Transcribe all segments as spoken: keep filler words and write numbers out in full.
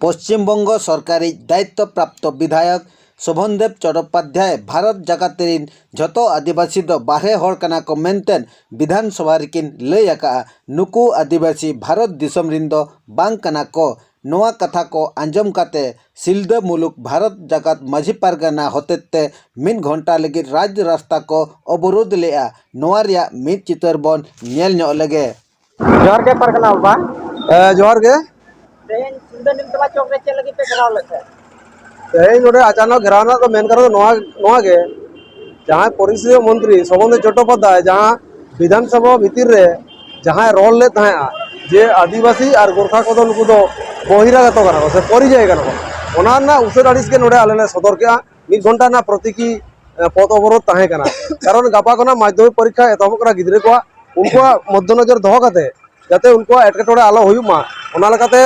ᱯᱚᱥᱪᱤᱢ ᱵᱚᱝᱜᱚ ᱥᱚᱨᱠᱟᱨᱤᱡ ᱫᱟᱭᱤᱛᱛᱚ ᱯᱨᱟᱯᱛᱚ ᱵᱤᱫᱷᱟᱭᱚᱠ ᱥᱳᱵᱷᱚᱱᱫᱮᱵ ᱪᱚᱴᱴᱳᱯᱟᱫᱽᱫᱷᱟᱭ ᱵᱷᱟᱨᱚᱛ ᱡᱟᱠᱟᱛ ᱨᱤᱱ ᱡᱷᱚᱛᱚ ᱟᱹᱫᱤᱵᱟᱹᱥᱤ ᱫᱚ ᱵᱟᱨᱦᱮ ᱦᱚᱲ ᱠᱟᱱᱟ ᱠᱚ ᱢᱮᱱᱛᱮ ᱵᱤᱫᱷᱟᱱ ᱥᱚᱵᱷᱟ ᱨᱮᱠᱤᱱ ᱞᱟᱹᱭ ᱟᱠᱟᱫᱼᱟ᱾ ᱱᱩᱠᱩ ᱟᱹᱫᱤᱵᱟᱹᱥᱤ ᱵᱷᱟᱨᱚᱛ ᱫᱤᱥᱚᱢ ᱨᱤᱱ ᱫᱚ ᱵᱟᱝ ᱠᱟᱱᱟ ᱠᱚ᱾ ᱱᱚᱣᱟ ᱠᱟᱛᱷᱟ ᱠᱚ ᱟᱸᱡᱚᱢ ᱠᱟᱛᱮ ᱥᱤᱞᱫᱟᱹ ᱢᱩᱞᱩᱠ ᱵᱷᱟᱨᱚᱛ ᱡᱟᱠᱟᱛ ᱢᱟᱹᱡᱷᱤ ᱯᱟᱨᱜᱟᱱᱟ ᱦᱚᱛᱮᱛᱮ ᱢᱤᱫ ᱜᱷᱚᱱᱴᱟ ᱞᱟᱹᱜᱤᱫ ᱨᱟᱡᱽ ᱨᱟᱥᱛᱟ ᱠᱚ ᱚᱵᱚᱨᱳᱫᱷ ᱞᱮᱫᱼᱟ᱾ ᱱᱚᱣᱟ ᱨᱮᱭᱟᱜ ᱢᱤᱫ ᱪᱤᱛᱟᱹᱨ ᱵᱚᱱ ᱧᱮᱞ ᱧᱚᱜ ᱞᱮᱜᱮ᱾ ᱡᱚᱦᱟᱨ ᱜᱮ ᱯᱟᱨᱜᱟᱱᱟ ᱵᱟᱵᱟ᱾ ᱮ, ᱡᱚᱦᱟᱨ ᱜᱮ᱾ ᱛᱮᱦᱮᱧ ᱥᱤᱞᱫᱟᱹ ᱱᱤᱢᱛᱚᱢᱟ ᱪᱚᱠ ᱨᱮ ᱪᱮᱫ ᱞᱟᱹᱜᱤᱫ ᱯᱮ ᱜᱷᱮᱨᱟᱣ ᱞᱮᱫ ᱛᱟᱦᱮᱸᱫ? ᱛᱮᱦᱮᱧ ᱱᱚᱰᱮ ᱟᱪᱟᱱᱚᱠ ᱜᱷᱮᱨᱟᱣ ᱨᱮᱱᱟᱜ ᱫᱚ ᱢᱮᱱ ᱠᱟᱨᱚᱱ ᱫᱚ ᱱᱚᱣᱟ, ᱱᱚᱣᱟ ᱜᱮ, ᱡᱟᱦᱟᱸᱭ ᱯᱚᱨᱤᱥᱚᱫᱷᱤᱭ ᱢᱚᱱᱛᱨᱤ ᱥᱳᱵᱷᱚᱱᱫᱮᱵ ᱪᱚᱴᱴᱳᱯᱟᱫᱽᱫᱷᱟᱭ ᱡᱟᱦᱟᱸ ᱵᱤᱫᱷᱟᱱ ᱥᱚᱵᱷᱟ ᱵᱷᱤᱛᱤᱨ ᱨᱮ ᱡᱟᱦᱟᱸᱭ ᱨᱚᱲ ᱞᱮᱫ ᱛᱟᱦᱮᱸᱫᱼᱟ ᱡᱮ ᱟᱹᱫᱤᱵᱟᱹᱥᱤ ᱟᱨ ᱜᱳᱨᱠᱷᱟ ᱠᱚᱫᱚ ᱱᱩᱠᱩ ᱫᱚ ᱵᱚᱦᱤᱨᱟᱜᱚᱛᱚ ᱠᱟᱱᱟ ᱠᱚ ᱥᱮ ᱯᱚᱨᱤᱡᱟᱭ ᱠᱟᱱᱟ ᱠᱚ, ᱚᱱᱟ ᱨᱮᱱᱟᱜ ᱩᱥᱟᱹᱫ ᱟᱹᱲᱤᱥ ᱜᱮ ᱱᱚᱰᱮ ᱟᱞᱮ ᱞᱮ ᱥᱚᱫᱚᱨ ᱠᱮᱜᱼᱟ᱾ ᱢᱤᱫ ᱜᱷᱚᱱᱴᱟ ᱨᱮᱱᱟᱜ ᱯᱨᱚᱛᱤᱠᱤ, ᱮ, ᱯᱚᱛᱷ ᱚᱵᱚᱨᱳᱫᱷ ᱛᱟᱦᱮᱸ ᱠᱟᱱᱟ᱾ ᱠᱟᱨᱚᱱ ᱜᱟᱯᱟ ᱠᱷᱚᱱᱟᱜ ᱢᱟᱫᱽᱫᱷᱚᱢᱤᱠ ᱯᱚᱨᱤᱠᱠᱷᱟ ᱮᱛᱚᱦᱚᱵᱚᱜ ᱠᱟᱱᱟ ᱜᱤᱫᱽᱨᱟᱹ ᱠᱚᱣᱟᱜ, ᱩᱱᱠᱩᱣᱟᱜ ᱢᱚᱫᱽᱫᱷᱮ ᱱᱚᱡᱚᱨ ᱫᱚᱦᱚ ᱠᱟᱛᱮ ᱡᱟᱛᱮ ᱩᱱᱠᱩᱣᱟᱜ ᱮᱴᱠᱮᱴᱚᱬᱮ ᱟᱞᱚ ᱦᱩᱭᱩᱜ ᱢᱟ, ᱚᱱᱟ ᱞᱮᱠᱟᱛᱮ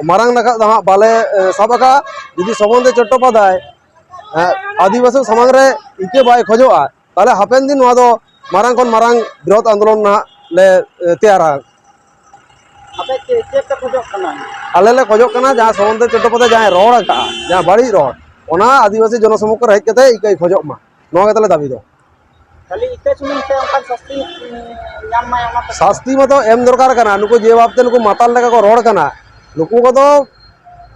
ᱢᱟᱨᱟᱝ ᱱᱟᱠᱷᱟ ᱫᱚ ᱦᱟᱸᱜ ᱵᱟᱞᱮ, ᱮ, ᱥᱟᱵ ᱟᱠᱟᱫᱼᱟ᱾ ᱡᱩᱫᱤ ᱥᱳᱵᱷᱚᱱᱫᱮᱵ ᱪᱚᱴᱴᱳᱯᱟᱫᱽᱫᱷᱟᱭ, ᱮ, ᱟᱹᱫᱤᱵᱟᱹᱥᱤ ᱥᱟᱢᱟᱝ ᱨᱮ ᱤᱠᱟᱹ ᱵᱟᱭ ᱠᱷᱚᱡᱚᱜᱼᱟ, ᱛᱟᱦᱚᱞᱮ ᱦᱟᱯᱮᱱ ᱫᱤᱱ ᱱᱚᱣᱟ ᱫᱚ ᱢᱟᱨᱟᱝ ᱠᱷᱚᱱ ᱢᱟᱨᱟᱝ ᱵᱨᱤᱦᱚᱛ ᱟᱱᱫᱳᱞᱚᱱ ᱱᱟᱦᱟᱜ ᱞᱮ, ᱮ, ᱛᱮᱭᱟᱨᱟ᱾ ᱟᱯᱮ ᱪᱮᱫ, ᱪᱮᱫ ᱯᱮ ᱠᱷᱚᱡᱚᱜ ᱠᱟᱱᱟ? ᱟᱞᱮ ᱞᱮ ᱠᱷᱚᱡᱚᱜ ᱠᱟᱱᱟ ᱡᱟᱦᱟᱸ ᱥᱳᱵᱷᱚᱱᱫᱮᱵ ᱪᱚᱴᱴᱳᱯᱟᱫᱽᱫᱷᱟᱭ ᱡᱟᱦᱟᱸᱭ ᱨᱚᱲ ᱟᱠᱟᱫᱼᱟ, ᱡᱟᱦᱟᱸ ᱵᱟᱹᱲᱤᱡ ᱨᱚᱲ, ᱚᱱᱟ ᱟᱹᱫᱤᱵᱟᱹᱥᱤ ᱡᱚᱱᱚᱥᱚᱢᱩᱠᱷ ᱨᱮ ᱦᱮᱡ ᱠᱟᱛᱮ ᱤᱠᱟᱹᱭ ᱠᱷᱚᱡᱚᱜ ᱢᱟ, ᱱᱚᱣᱟ ᱜᱮ ᱛᱟᱞᱮ ᱫᱟᱹᱵᱤ ᱫᱚ᱾ ᱠᱷᱟᱹᱞᱤ ᱤᱠᱟᱹ ᱥᱩᱢᱩᱝ ᱥᱮ ᱚᱱᱠᱟᱱ ᱥᱟᱹᱥᱛᱤ, ᱩᱸ, ᱧᱟᱢ ᱢᱟᱭ ᱚᱱᱟ ᱛᱮ? ᱥᱟᱹᱥᱛᱤ ᱢᱟᱛᱚ ᱮᱢ ᱫᱚᱨᱠᱟᱨ ᱠᱟᱱᱟ᱾ ᱱᱩᱠᱩ ᱡᱮ ᱵᱷᱟᱵᱛᱮ ᱱᱩᱠᱩ ᱢᱟᱛᱟᱞ ᱞᱮᱠᱟ ᱠᱚ ᱨᱚᱲ ᱠᱟᱱᱟ, ᱱᱩᱠᱩ ᱠᱚᱫᱚ,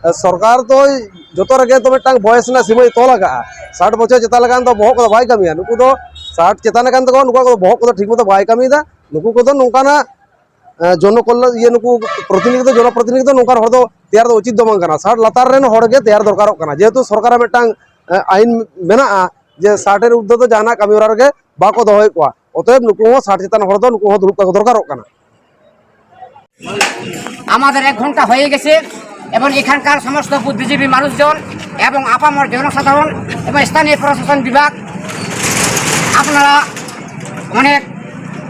ᱮ, ᱥᱚᱨᱠᱟᱨ ᱫᱚᱭ ᱡᱚᱛᱚ ᱨᱮᱜᱮ ᱫᱚ ᱢᱤᱫᱴᱟᱝ ᱵᱚᱭᱮᱥ ᱨᱮᱱᱟᱜ ᱥᱤᱢᱟᱹᱭ ᱛᱚᱞ ᱟᱠᱟᱜᱼᱟ᱾ ᱥᱟᱴ ᱵᱚᱪᱷᱚᱨ ᱪᱮᱛᱟᱱ ᱞᱮᱠᱷᱟᱱ ᱫᱚ ᱵᱚᱦᱚᱜ ᱠᱚᱫᱚ ᱵᱟᱭ ᱠᱟᱹᱢᱤᱭᱟ᱾ ᱱᱩᱠᱩ ᱫᱚ ᱥᱟᱴ ᱪᱮᱛᱟᱱ ᱟᱠᱟᱱ ᱛᱟᱠᱚᱣᱟ, ᱱᱩᱠᱩᱣᱟᱜ ᱫᱚ ᱵᱚᱦᱚᱜ ᱠᱚᱫᱚ ᱴᱷᱤᱠ ᱢᱚᱛᱚ ᱵᱟᱭ ᱠᱟᱹᱢᱤᱭᱮᱫᱟ᱾ ᱱᱩᱠᱩ ᱠᱚᱫᱚ ᱱᱚᱝᱠᱟᱱᱟᱜ ᱮ, ᱡᱚᱱᱚ ᱠᱚᱞᱞᱟᱱ, ᱤᱭᱟᱹ, ᱱᱩᱠᱩ ᱯᱨᱚᱛᱤᱱᱤᱫᱷᱤ ᱫᱚ, ᱡᱚᱱᱚ ᱯᱨᱚᱛᱤᱱᱤᱫᱷᱤ ᱫᱚ ᱱᱚᱝᱠᱟᱱ ᱦᱚᱲ ᱫᱚ ᱛᱮᱭᱟᱨ ᱫᱚ ᱩᱪᱤᱛ ᱫᱚ ᱵᱟᱝ ᱠᱟᱱᱟ᱾ ᱥᱟᱴ ᱞᱟᱛᱟᱨ ᱨᱮᱱ ᱦᱚᱲ ᱜᱮ ᱛᱮᱭᱟᱨ ᱫᱚᱨᱠᱟᱨᱚᱜ ᱠᱟᱱᱟ, ᱡᱮᱦᱮᱛᱩ ᱥᱚᱨᱠᱟᱨᱟᱜ ᱢᱤᱫᱴᱟᱝ, ᱮ, ᱟᱭᱤᱱ ᱢᱮᱱᱟᱜᱼᱟ ᱡᱮ ᱥᱟᱴ ᱮᱨ ᱩᱨᱫᱷᱚ ᱫᱚ ᱡᱟᱦᱟᱱᱟᱜ ᱠᱟᱹᱢᱤ ᱦᱚᱨᱟ ᱨᱮᱜᱮ ᱵᱟᱠᱚ ᱫᱚᱦᱚᱭᱮᱫ ᱠᱚᱣᱟ᱾ ᱚᱛᱚᱮᱵ ᱱᱩᱠᱩ ᱦᱚᱸ ᱥᱟᱴ ᱪᱮᱛᱟᱱ ᱦᱚᱲ ᱫᱚ, ᱱᱩᱠᱩ ᱦᱚᱸ ᱫᱩᱲᱩᱵ ᱠᱟᱠᱚ ᱫᱚᱨᱠᱟᱨᱚᱜ ᱠᱟᱱᱟ᱾ আমাদের এক ঘন্টা হয়ে গেছে এবং এখানকার সমস্ত বুদ্ধিজীবী মানুষজন এবং আপামর জনসাধারণ এবং স্থানীয় প্রশাসন বিভাগ, আপনারা অনেক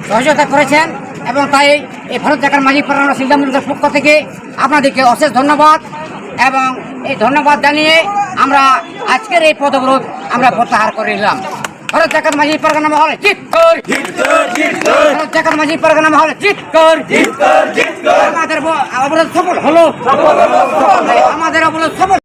সহযোগিতা করেছেন এবং তাই এই ভারত জাকাত মাঝি পারগানা সিলদামুলকের পক্ষ থেকে আপনাদেরকে অশেষ ধন্যবাদ এবং এই ধন্যবাদ জানিয়ে আমরা আজকের এই পথ অবরোধ আমরা প্রত্যাহার করে নিলাম। ভারত জাকাত মাঝি পারগানা মহলে জিতকর, ভারত জাকাত মাঝি পারগানা মহলে জিতকর। আমাদের ব-, অবরোধ সফল হলো, আমাদের অবরোধ সফল।